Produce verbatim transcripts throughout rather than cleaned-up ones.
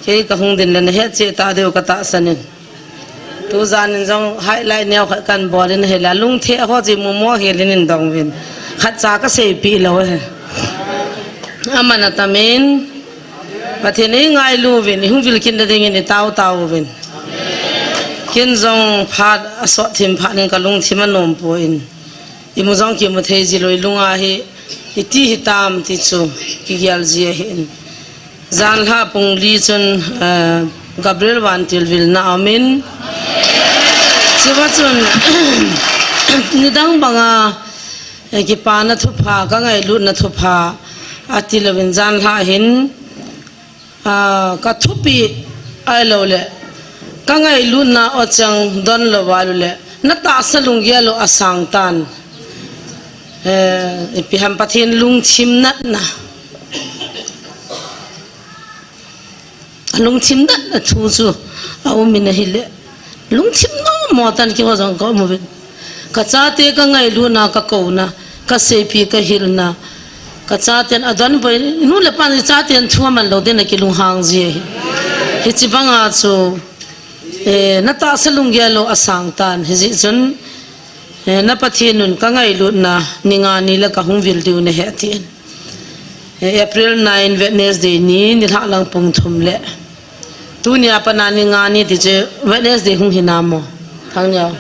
Kei kahung din le nahet cheh ta diu katahsan in. Tujan in jong highlight neo khat kahin bol in ahile, lungthim ho jeh in mumo hel in eidong uvin. Khatcha kaseipeh lou e. Aman atam in, Pathen in eingailu uvin, eihung vil kit nading in eitao tao uvin. Ken jong phat asot thim phat in kalungthim anom poi. Imu jong kimu thei ji lou, ilunga hi iti hitam ti chu kigel ji ahin. Janhi pung li chun, eh, Gabriel vantil vilna aum in. Chuva chun, nidang banga, eh, kipana thupha, kangailutna thupha, ati louvin janhi hin, ah, kathupeh ahilou le, kangailutna ochang don lou valou le, natahsa lunggel u asang tan. Eh, ipi ham Pathen lungthim natna. Lungthim natna thu chu aum in ahile. Lungthim nom mo tan keiho jong kaum uvin. Kachate kangailutna, kakouna, kaseipeh, kahilna. Kachaten adon poi, nu le pa chaten thu aman lou ding in akilunghang ji ahi. Hiche banga chu, eh, natahsa lunggel u asang tan. Hijeh chun, eh, na Pathen un kangailutna, ni nga ni le kahung vil diu nahe tin. Eh, April nine, Wednesday ni, nilhah lang pung thum le. Tunia pat a ni nga ni ti chu Wednesday hung hi nam mo. Thang neo.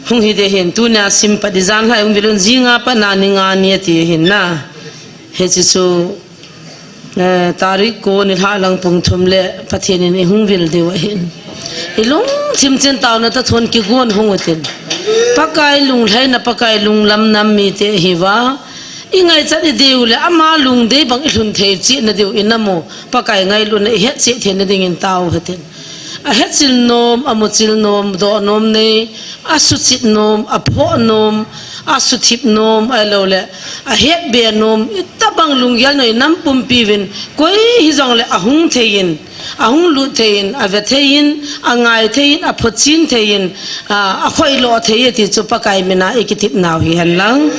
Hung hi ding ahin, tunia sim pat ding, janhi hung vil un, jinga pat a ni nga ni ti ahin na. Hiche chu, eh, tarik ko nilhah lang pung thum le Pathen in eihung vil diu ahin. Ilungthim cheh in taona toh thon kigon hung utin. Pakai lunglhaina, Pakai lunglamna mite ihiuva. Ingaichat idei u le ama lungdei bang ilhun thei cheh nadiu inam u, Pakai ngailutna ihet cheh thei nading in tao hitin. Ahetchil nom, amuchil nom, doh nom nei, asuchit nom, aphoh nom, asuthip nom, ahilou le, ahetbe nom, itobang lunggel nau inam pumpi uvin, koi hijong le ahung thei in, ahung lut thei in, ave thei in, angai thei in, aphochen thei in, a, akhoilo thei e ti chu Pakai mina ikitep nau hihen lang.